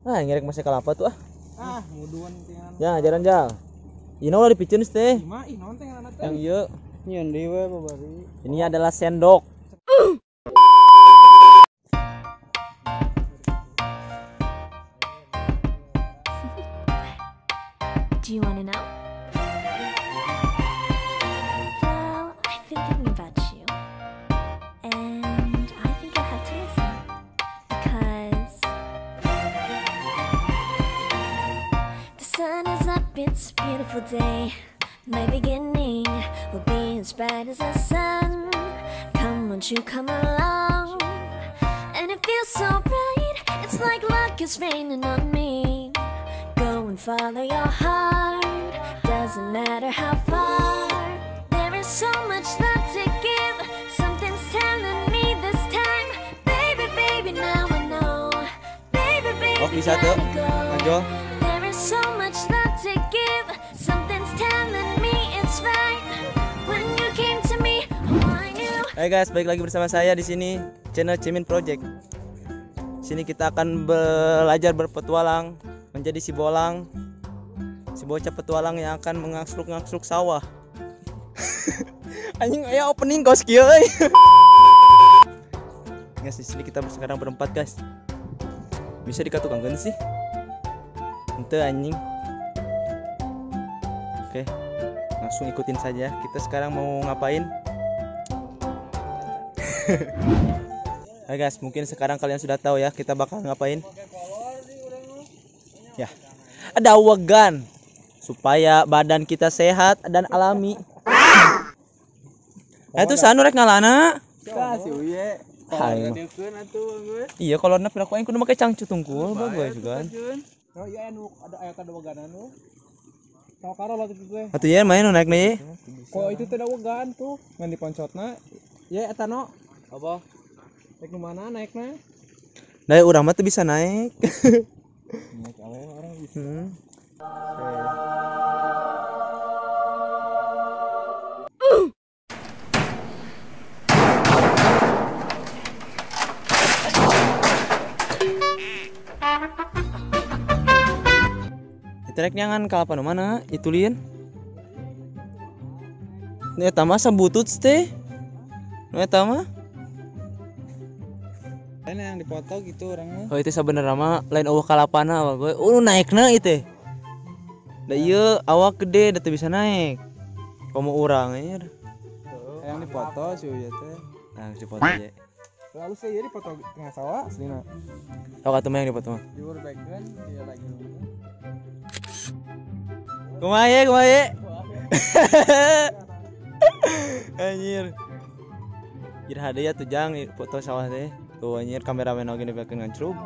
Ah, ngerek masih kelapa tuh ah. Ah, muduan tinggal. Ya, jalan jal. Ini ulah dipicen teh. Ih, naon teh ngaranna teh? Yang ieu. Nyeun deui we babari. Ini adalah sendok. Do you want to know? Well, I've been thinking about you, and I think you'll have to listen, because the sun is up, it's a beautiful day. My beginning will be as bright as the sun. Come, won't you come along? And it feels so bright, it's like luck is raining on me. Go and follow your heart, doesn't matter how far. There is so much love to give, something's telling me this time. Baby, baby, now I know. Baby, baby, oh, bisa tuh. Go. There is so much love to give, something's telling me it's right. When you came to me, oh, I knew. Hai guys, balik lagi bersama saya di sini channel Cimin Project. Sini kita akan belajar berpetualang menjadi si bolang, si bocah petualang yang akan mengangsruk-ngangsruk sawah. Anjing, ya opening kos kieu euy. Guys, di sini kita sekarang berempat, guys. Bisa dikatukangkeun sih? Henteu anjing. Oke, langsung ikutin saja. Kita sekarang mau ngapain? Hai guys, mungkin sekarang kalian sudah tahu ya kita bakal ngapain. Ya, ada wegan supaya badan kita sehat dan alami. Nah, itu sanu rek ngalana. Iya, kalau na piraku aing kudu make cangcut tungkul bagus juga. Oh iya anu ada aya kadaweganan nu. Tau karo lo gue. Atuh ya main nu naik nih. Kok itu teh dawegan tuh ngan diponcotna. Ya eta no. Apa? Naik nu mana naikna? Nah, urang mah teu bisa naik. Naik orang bisa. Itu rek nyangan kalapa nu mana? Itu lien. Nu eta mah sabutut teh. Nu eta mah. Lain yang dipoto gitu orangnya. Oh itu sebenarnya mah lain eueuh kalapana awak gue. Oh naikna itu. Da ieu awak gede da teu bisa naik. Komo urang anjir. Yang dipoto si Uya teh. Nah, dipoto ye. Lalu saya dipoto tengah sawah aslina. Oh atuh mah yang dipoto mah. Diur background dia lagi. Kumaha ye, kumaha ye? Anjir. Jir hade ya tuh jang foto sawah teh. Tuh anjir kameramen oge dipakeun ngancrub.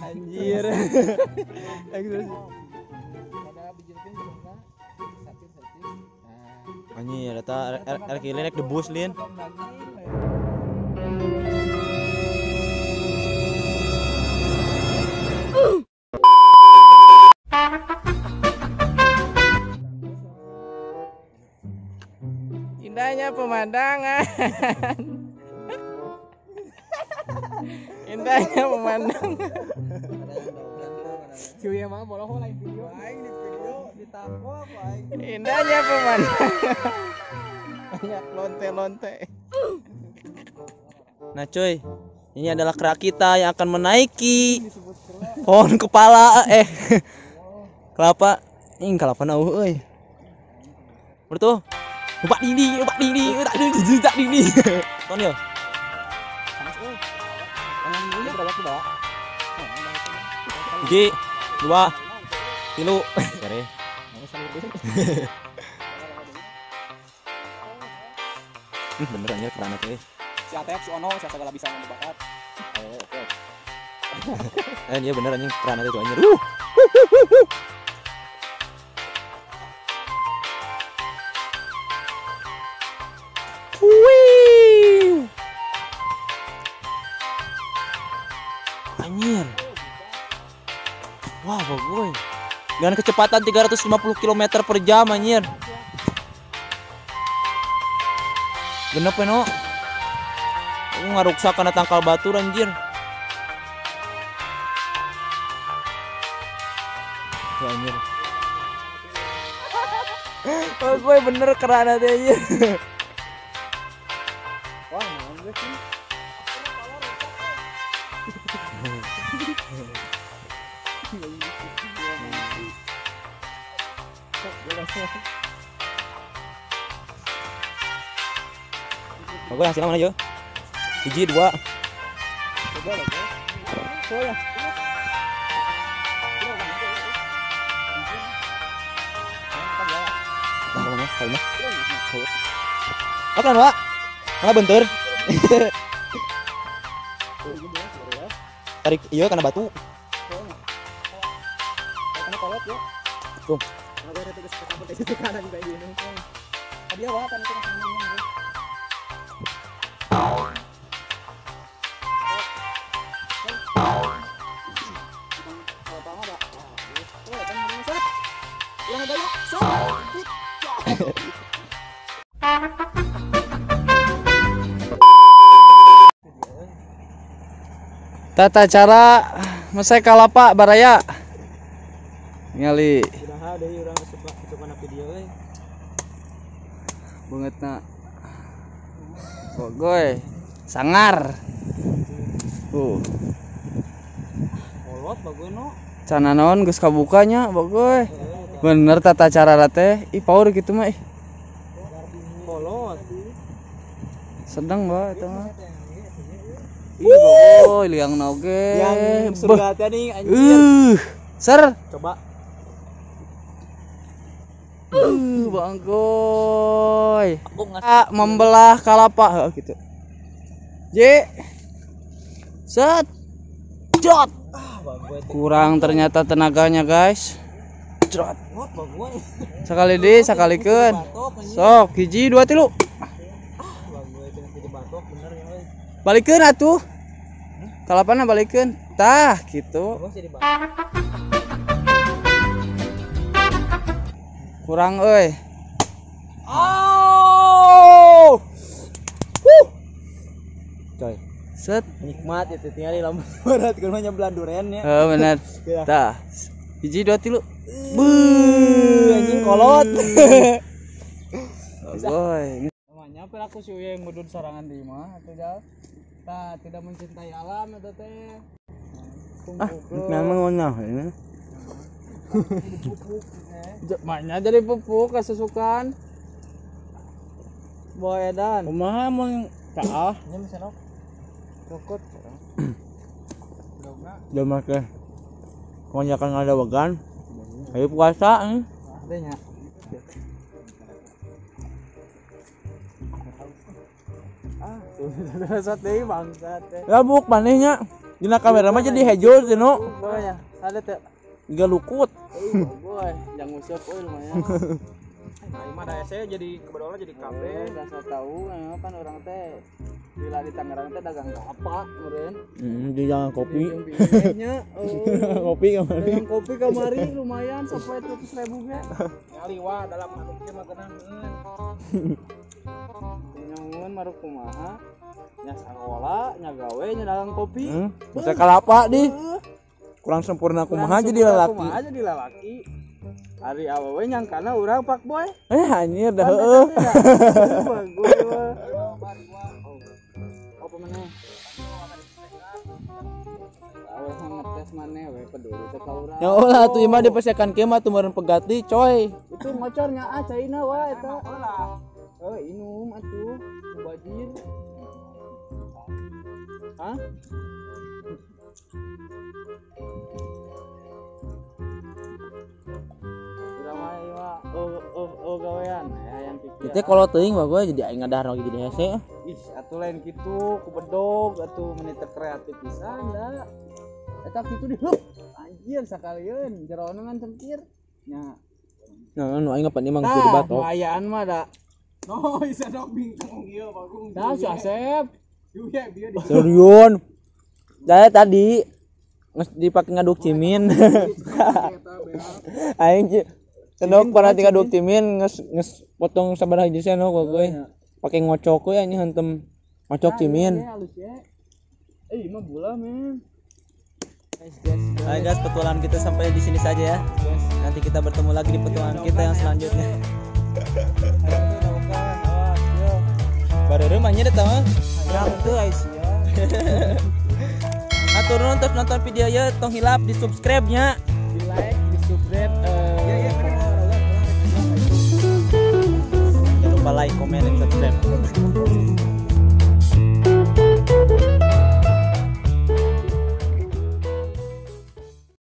Anjir. Anjir eta rek ieu rek debus lin. Indahnya pemandangan. Indahnya pemandangan. Cuy mah bolos lain video. Aing di video ditangkap aing. Indahnya pemandangan. Banyak lonte-lonte. Nah cuy, ini adalah kera kita yang akan menaiki pohon kepala kelapa. Ini kelapa na euy. Betul. Lupa dini, lupa dini, tak dini, tak dini. Ton yo. Hiji, dua, tilu. Sore. Bener anjir kerana teh. Si Atep, si Ono, si segala bisa ngebakat. Oh, oke. Iya bener anjing kerana teh tuh anjir. Wih. Anjir. Wah, bagus. Dengan kecepatan 350 km per jam anjir. Genep we no. Aku ngaruksak kana tangkal batur anjir. Ya anjir. Oh, gue bener kerana teh anjir. Wah, naon geus sih. Aku hasilnya mana yo? 1, 2. Apa kan, Wak? Mana bentur? Tarik iya karena batu. Karena kolot ya. Tuh. Tata cara mesek kalapa baraya ngali bangetna bogoy sangar tuh kolot bagoy no cana naon geus kabukanya bogoy bener tata cara teh ih power gitu mah ih kolot sedang bah eta mah. Ih, bogoy liang oge. Yang surga teh nih anjir. Ser. Coba. Bangkoy. Membelah kalapa heuh gitu. J. Set. Jot. Kurang ternyata tenaganya, guys. Jot. Sekali di, sakalikeun. Sok, 1, 2, 3. Balikeun atuh. Kalapana balikeun. Tah gitu. Kurang euy. Oh. Huh. Coy. Set nikmat itu tinggal lamun barat kumaha nyebelah duren nya. Heeh bener. Tah. 1, 2, 3. Beuh anjing kolot. Boy. Namanya pelaku si Uya yang ngudud sorangan di imah atuh jal. Tah tidak mencintai alam eta teh. Ah, memang ngono ini. Maknya jadi pupuk kesusukan. Boy edan. Kumaha mun kaah? Nya misalnya cokot. Udah make. Kebanyakan ngadawegan. Ayo puasa nih. Adanya. Ah, tuh deui bangsat teh. Ya buk manehnya. Dina kamera mah jadi hejo teh nu. Pokoknya ada teh. Tiga lukut. Boy, jangan usap euy lumayan. Aing mah da saya jadi kebedola jadi kafe. Rasa tahu kan orang teh bila di Tangerang teh dagang apa meureun. Heeh, dagang kopi. Nya, kopi kamari. Dagang kopi kamari lumayan sampai 100.000 ge. Nyali wah dalam manuk teh mah geunaheun. Nyamun maruk kumaha? Nya sakola, nya gawe, nya dagang kopi. Bisa kalapa di. Kurang sempurna kumaha jadi lalaki. Kumaha jadi lalaki. Ari awewe nyangkana urang pak boy. Anjir dah heueuh. Bagus. Apa maneh? Awe ngetes maneh we peduli teh ka urang. Ya ulah atuh imah dipesekan kieu mah atuh meureun pegati coy. Itu ngocornya ah caina wae eta. Heuh inum atuh mubajir. Hah? Oh gawean hayang pikir. Itu kalau teuing mah gue jadi aing ngadahar lagi jadi hese. Ih, atuh lain kitu ku bedog atuh meni teu kreatif pisan da. Eta kitu di hup. Anjir sakalieun jerona ngan cengkir. Nya. Nah, nu aing ngapan imang jadi batok. Tah, ayaan mah da. No, isa dok bingkung ieu bagung. Tah si Asep. Serius. Saya tadi dipakai ngaduk cimin. Aing Sendok pernah ngaduk cimin nges potong sabaraha hiji sendok gue. Pakai ngocok ya ini hantem ngocok cimin. Halus ya. Eh, mah bola men. Hai guys, petualangan kita sampai di sini saja ya. Nanti kita bertemu lagi di petualangan kita yang selanjutnya. Baru rumahnya deh teman. Hayang teu Aisyah. Atur nuhun terus nonton video ya, tong hilap di subscribe nya. Di like, di subscribe. Jangan lupa like, komen, dan subscribe.